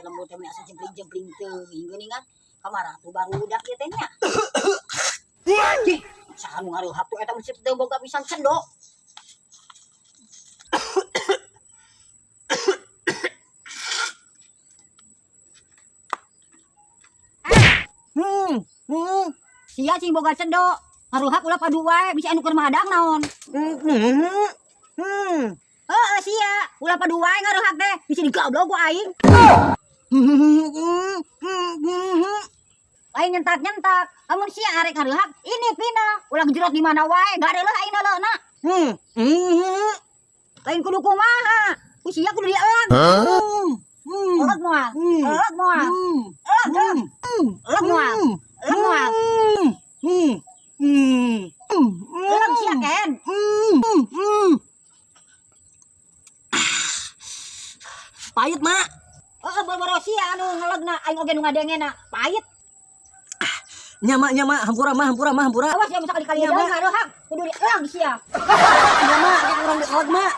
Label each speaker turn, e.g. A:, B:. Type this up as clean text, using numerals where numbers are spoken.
A: Lembur teh meni asa jempling-jempling teuing geuningan. Kamara tuh barudak ieu teh nya. Cih, saha nu ngareureuhak tuh eta mun teu boga pisan cendo.
B: Hmm. Hmm.
A: Sia cing boga cendo. Ngaruhak ulah padu wae bisa anu keur madang naon.
B: Hmm. Hmm.
A: Heeh sia, ulah padu wae ngaruhak teh bisa digoblok ku aing.
B: Hmm. Hmm.
A: Aing nyentak-nyentak. Amun sia arek ngaruhak, ini pindah. Ulah ngejerot di mana wae, gareuleuh aing leuna.
B: Hmm. Hmm.
A: Lain kudu kumaha. Ku sia kudu dielang.
B: Hmm.
A: Eleg moal. Eleg moal. Eleg, eleg. Eleg moal. Eleg moal.
B: Hmm. Hmm.
A: Eleg sia Ken.
B: Hmm. Pahit, Mak.
A: Heeh, boro-boro sia anu ngelegna aing oge nu ngadengena. Pahit.
B: Nya, Mak, nya, Mak, hampura, Mak, hampura, Mak, hampura.
A: Awas ya sakali-kali
B: Ya,
A: deui
B: Mak.
A: ngaruhak, kudu dieleg sia.
B: Nya, Mak, kayak urang dieleg, Mak.